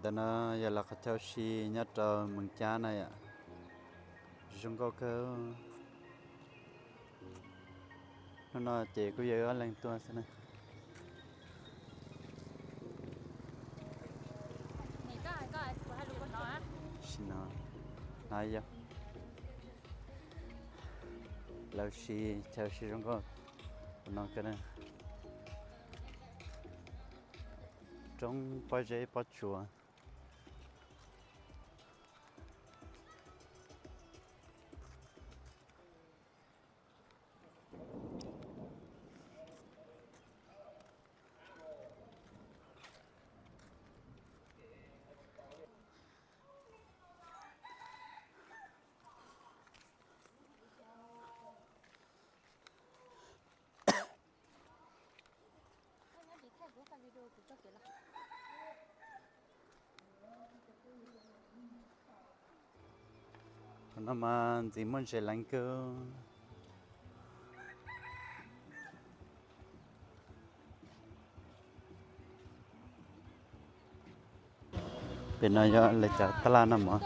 Ntawm no yog lawv qhov chaw ua si nyob rau Mees Cab na yom. Zoo nkauj kawg. Hnub no ces kuj yog ob leeg tuaj xwb na. Sim no, no yog lawv si, chaw si zoo nkauj no kawg na. Roob pob zeb pob tsuas. Qhov no mas ntxim muaj ntses leev kawg. Pem no yog lawv cov tab laj noj mov.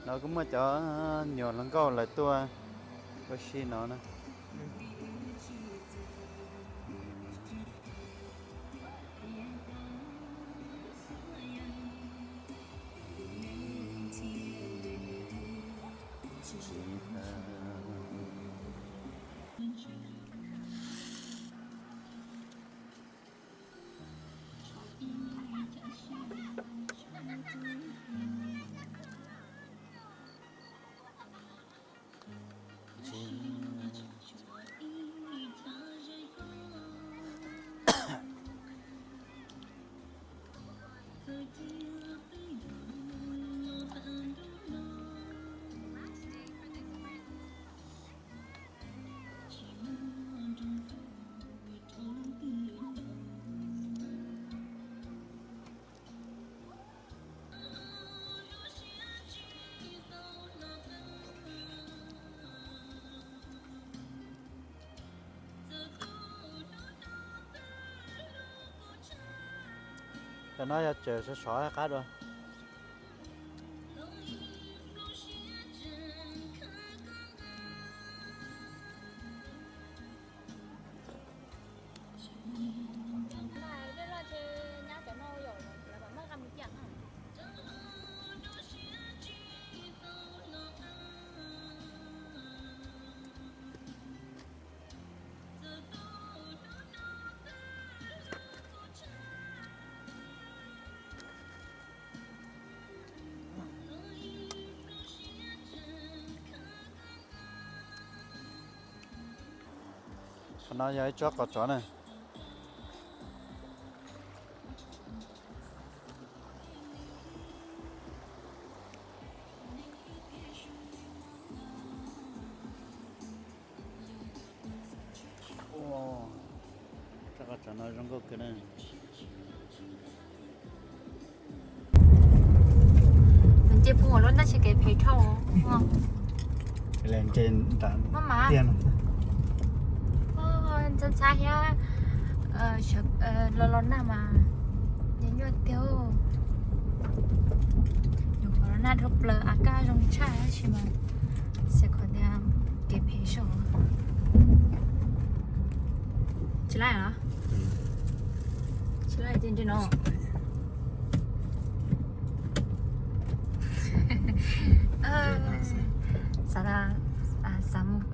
No kuj muaj cov nyuam hluas nkauj lawv tuaj ua si no na. Cov no yog tseem sov sov qab dua. Qhov no yog ib tsob qos tsov na. Tsob qos tsov no zoo nkauj kawg na. Nws nce puag lub ntej tsis kev phem dhau. Maj mam ntxhab ntxhab thiab, los los nag mas nyuaj nyuaj tiag. Nyuam qhuav los nag dhau plaws, a kaj zoo tshaj tab sis mas xav kom tias kev phem saum. Tsis laij los? Tsis laij ces ntshe no. Xav, xav mus,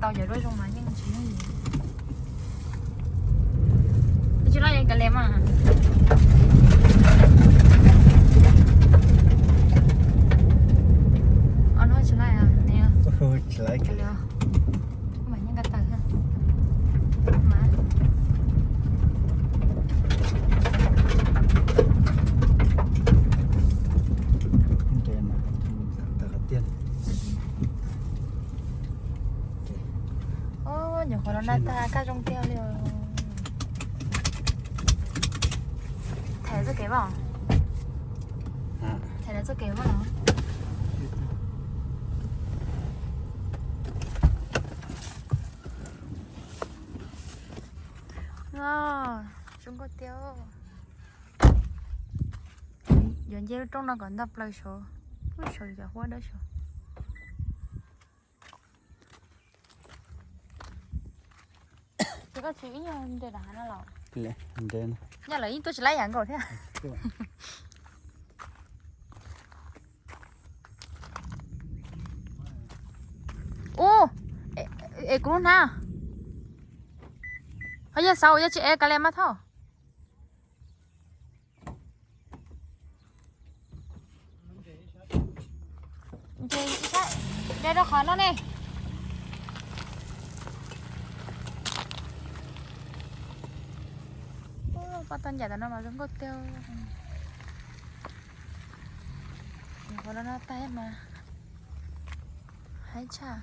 Tau cov duab zoo mas yeej tsis yooj yim. Tsis laib kav liam mas. Os, no tsis laib, tsis laib kav liam. Mas yeej nqa tawm mas. Nyuam qhuav los na tag kaj zoo tiag li. Them txoj kev mas. Them txoj kev mas. Zoo nkauj tiag. Yuav nce lub roob no kom nta plaws saud, lub saud cov huab dawb saud. Ces koj tsis ib nyuag nres rau hav no los? Nres, nyob lawv yeej tuaj tsis laib yam nkaus thiab. Ub, es kuv lub hnab ho yog xauv yog tsis es kav liam mas thauj. Nres rau qhov no ne. Poj tau ncaim tom no mas zoo nkauj tiag. Qhov no no tag mas haib tshaj.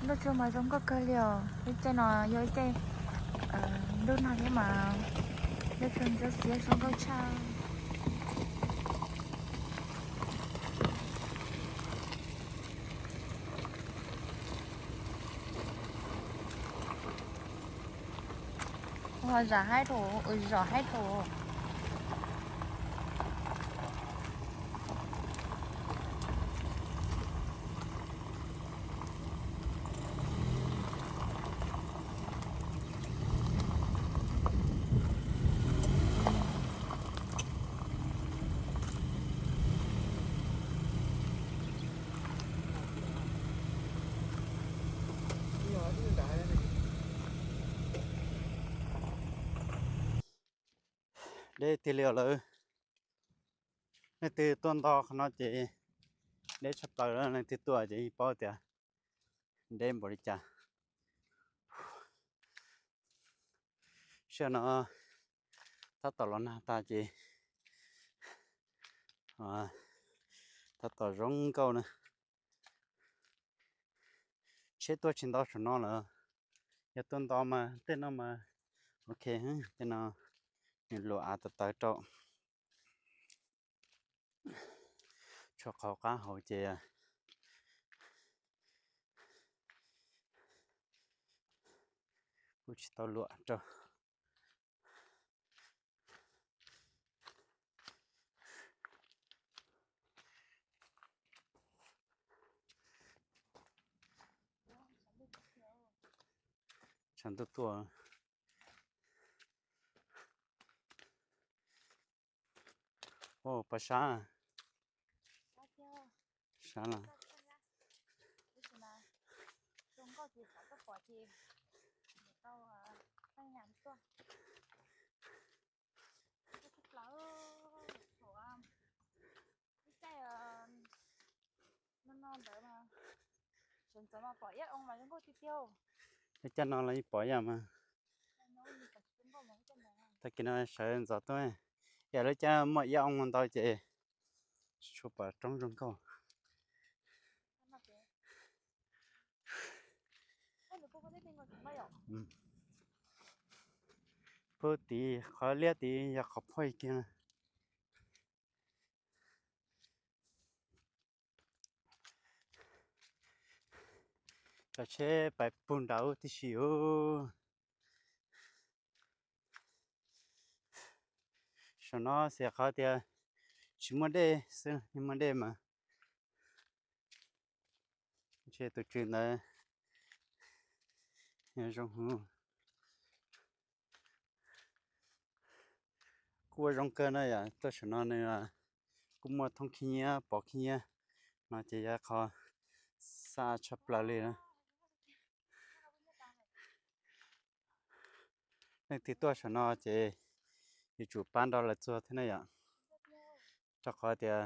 Ntuj tsuag mas zoo nkauj kawg li os. Ib caij no yog ib caij ntuj nag thiab mas ntuj tsuag ntsuab xiab zoo nkauj tshaj. Zam haib dhau, zam haib dhau. Deb tiag li os lawm. Leej twg tuaj nto qhov no ces deb tshaj plaws, leej twg tuaj ces yeej paub tias deb npaum li cas. Sij hawm no tab tom los nag tas ces tab tom zoo nkauj na. Tsheb tuaj tsis nto saum no lawm. Yog tuaj nto mas tej no mas ok, tej no nws luam av tawv tawv rau. Tshuav qhov qab hauv ces kuj tsis tau luam rau. Tshav ntuj tuaj. Ua pas sab. Sab los. Lub caij no los yeej pom yam mas. Tag kis no sawv ntxov tuaj, yam lub caij muaj iab oo ntau ces tsis tshua pom roob zoo nkauj. Puag tid qhov liab tid yog qhov phoj kiag na. Koj tsheb pais puag nram ub tib si ub. Saum no xav qhov tias tsis muaj dej xwb, muaj dej mas ntshe tus tswv ntawd zoo. Kuj ua zoo kawg na yom, tuaj saum no nws kuj muaj thoob khib nyiab pov khib nyiab no ces yog qhov xa tshaj plaws li na. Leej twg tuaj saum no ces yuav tsum pab nrog lawv txuag thiab na yom, rau qhov tias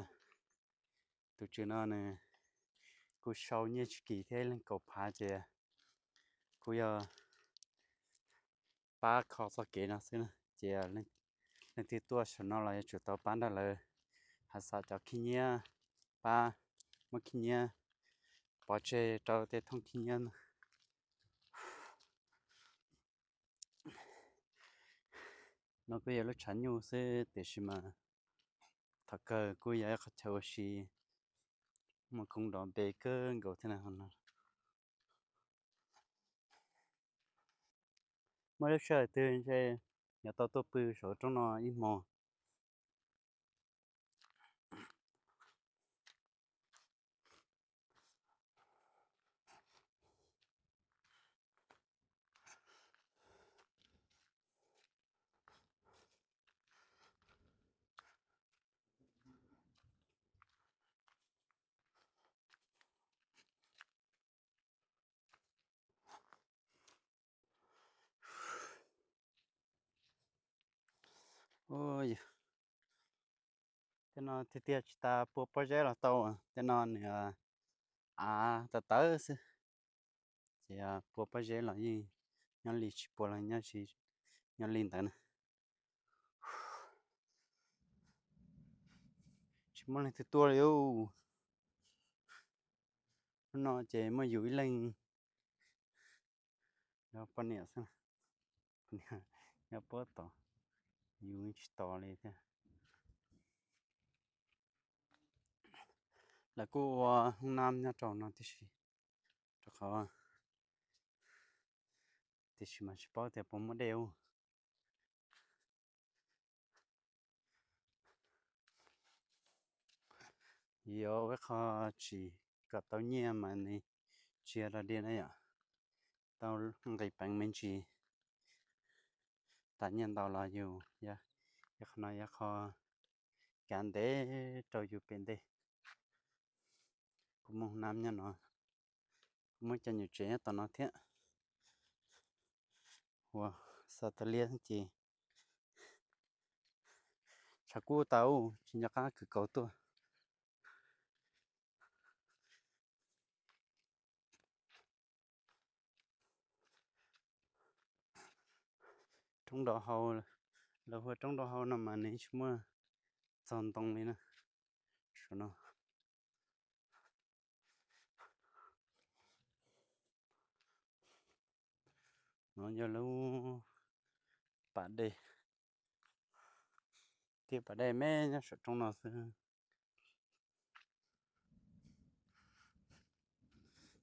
tus tswv no nws kuj sau nyiaj tsis kis thiab, leej kaum phav ces kuj yog pab kho txoj kev no xwb na. Ces leej twg tuaj saum no los yuav tsum tau pab nrog lawv hav xam cov khib nyiab, pab muab khib nyiab pov tseg rau tej thoob khib nyiab no. No kuj yog lub tshav nyuj xwb tiam sis mas thaum kawg kuj yog ib qhov chaw ua si muaj koob nrov npe kawg nkaus thiab no. Muaj lub sij hawm twg ntshe yuav tau tuaj pw saum roob no ib hmo. Tej no tiag tiag tsis tas pua pob zeb los tau, tej no nws av tawv tawv xwb. Ces pua pob zeb los yeej nyob li, tsis pua los nyob li ntawd na. Tsis muaj leej twg tuaj li. Hnub no ces muaj yus ib leeg, yog poj niam xwb, nyob puag tod, yus tsis tos li thiab. Lawv kuj ua hoob nab nyob rau no tib si, rau qhov tiam sis mas tsis paub tias puas muaj dej ub. Yuav ua ib qho tsim kom tau nyiaj mas nws tsis yog dog dig na yom, tau nqis peev me ntsis. Tas nyiaj ntau los yus, yog qhov no yog qho kav ntev rau yus pem ntej. Kuv muaj hoob nab nyob no, kuv muaj cov nyuam tsev nyob tom no thiab. Ua xa tas liab ces tshav kub tas tsis nco qab kws kaus tuaj. Roob nrau hau, lawv hu ua roob nrau hau no mas nws tsis muaj txog ntoo li na. Saum no, no yog lub pas dej, tiaj pas dej me nyob saum roob no xwb.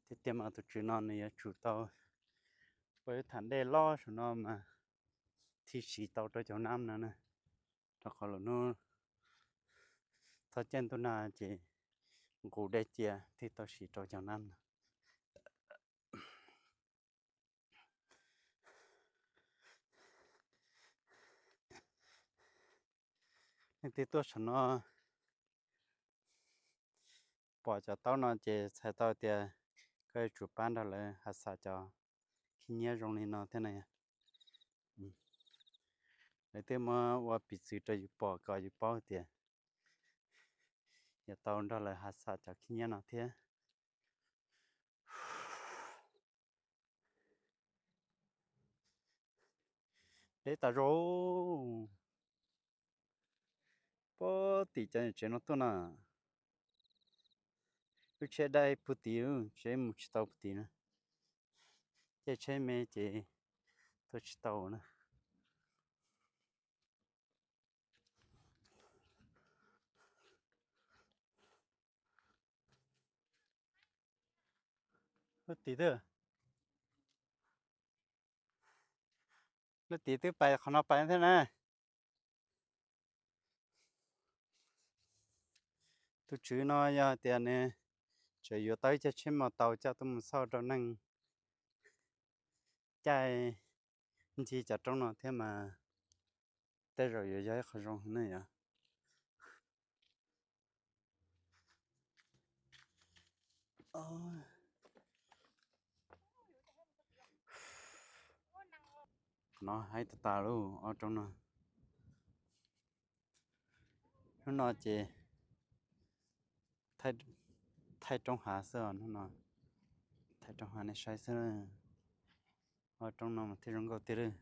Tiag tiag mas tus tswv no nws yuav tsum tau ua ib tham dej loj saum no mas thiaj siv tau rau cov nab no na, rau qhov lwm hnub txog caij ntuj nag ces nqus dej cia thiaj tau siv rau cov nab no. Leej twg tuaj saum no pom cov taub no ces txhais tau tias koj yuav tsum pab nrog lawv hav xam cov khib nyiab zoo li no thiab na. Lawv twb muab ua piv txwv rau yus pom kom yus paub tias yuav tau nrog lawv hav xam cov khib nyiab no thiab. Deb tas zog. Puag tim cov tsev no tuaj na. Lub tsheb dai puag tim, tsheb mus tsis tau puag tim na. Caij tsheb me ces tuaj tsis tau na. Puag tim twb. Tus tim twb pais qhov no pais thiab na. Tus tswv no yog tias nws tseem yuav tau ib cag tsheb mos taus coj tuaj mus xauj rau neeg caij ncig cov roob no thiab mas tej zaum yuav yog ib qho zoo heev ne yom. Qhov no haib tas tas lauj, ob roob no. Hnub no ces thaij roob hav xwb os, hnub no thaij roob hav nej saib xwb. Ob roob no mas thiaj zoo nkauj tiag lauj.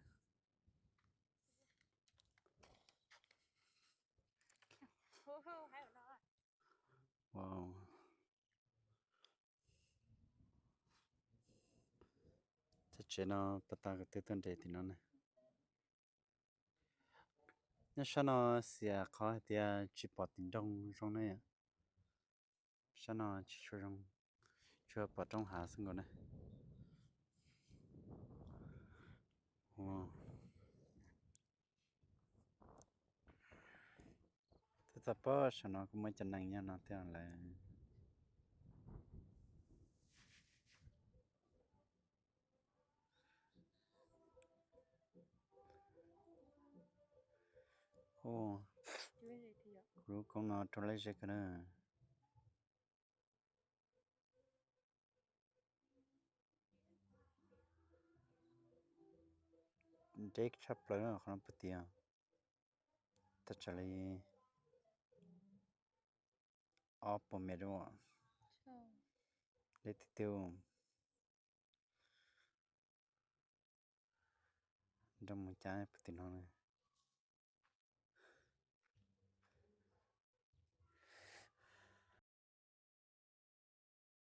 Txog tsev no pas tas kuv twb tuaj nres tim no na. Nyob sab no xiam qhov hais tias tsis pom tim nroog zoo ne yom. Sab no tsis tshua zoo, tsuas pom roob hav xwb nkaus na. Twb txog pab saum no kuj muaj cov neeg nyob no thiab lawm. Ua, lub koob no rau lej zeb kawg na. Deb tshaj plaws qhov no puag tim, tau tsawg li ob puas mev dua. Deb tiag tiag. Nrog mus cav puag tim no.